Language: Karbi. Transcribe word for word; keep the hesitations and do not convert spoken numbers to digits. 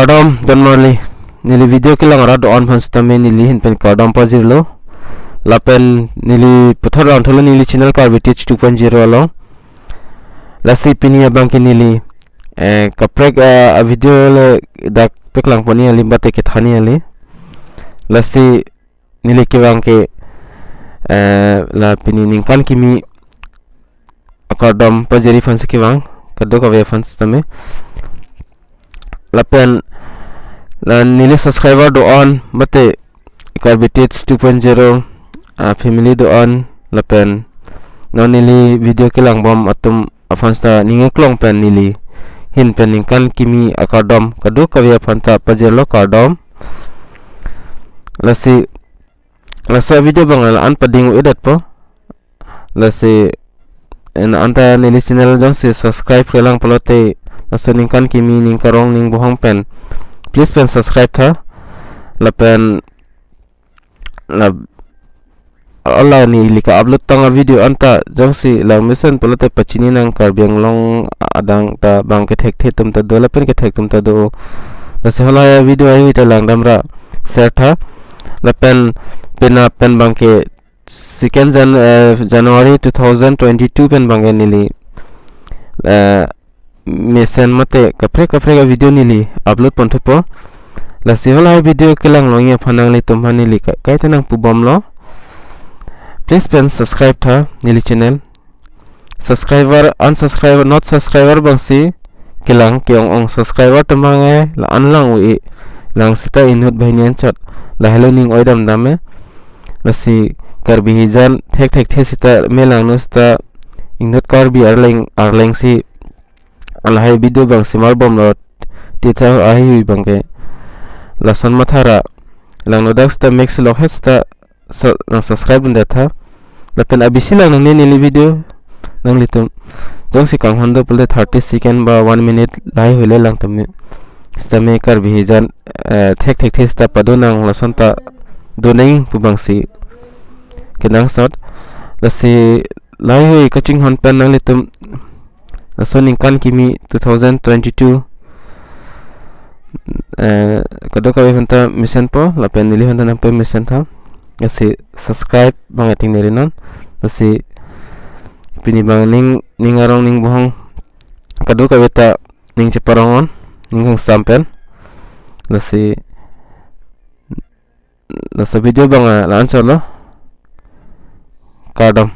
Kardom, don marli. Neli video kelang arat do-an aphan sitame neli ahin pen kardom pajirlo. Lapen neli puthot rang thulo neli channel Karbi Teach two point zero along. Lasi pini abang ke neli, eh, kaprek, eh, a video le dak paklang pon-i kali mate kethan-i kali. Lasi neli kevang ke, eh, la pini ningkan kimi akardom pajirji aphan si kevang, kadokave aphan sitame. Lapen la neli subscriber do-an mate Karbi Teach two point zero, ah, family do-an, lapen non neli video kelangbom atum aphan sita ning keklong pen neli ahin pen ningkan kimi akardom kadokave aphan ta pajirlo, kardom. Lasi laso video abang la-an pading-un-edetpo. Lasi, eh, la-an ta neli channel jongsi subscribe kelang pulote, laso ningkan kimi ning karong ning bohong pen, please pen subscribe tha. Lapen la, ala neli ka-upload tang a video anta jongsi lang mesen pulote pachini nang, Karbi Anglong adang ta bang kethekthe atum ta do, lapen kethek atum ta do. Lasi halahei video ahi ta langdamra share tha. Lapen pina pen abang ke second Jan-, eh, January two thousand twenty-two pen abang ke neli, eh, mesen mate kaprek kaprek a video neli upload pon thupo. Lasi halahei video kelang longji aphan nanglitum aphan neli ka-, kaita nangpubomlo. Please pen subscribe tha neli channel. Subscriber, unsubscriber, not subscriber abang si kelang ke-ong-ong, subscriber atum abang ke la-an lang-un-e, lang sita inut banghini anchot lahelo ning oi damdam e. Lasi Karbi hijan thekthekthe sita me langno sita inut Karbi Arleng, Arleng si halahei video abang si marbomlo, teacher ahihui abang ke. Lason mathara langno dak sita mek silok het sita sa-, nang subscribe un-e tha. Lapen abisi lang nangne neli video, nanglitum jongsi kanghon do pulote thirty second ba one minute laheihui le lang tame. Sitame Karbi hijan, eh, thekthekthe sita pado nang, lason ta do nang pu abang si kenangsot. Lasi laheihui kachinghon pen nanglitum laso ningkan kimi two thousand twenty-two, eh, kadokave aphan ta mesenpo, lapen neli aphan ta nangpamesen tha. Lasi subscribe abang ating neri non. Lasi pini abang ning, ning arong ning bohong kadokave ta ning cheparong-un, ning kangsam pen. Lasi laso video abang, ah, la-an chotlo. Kardom.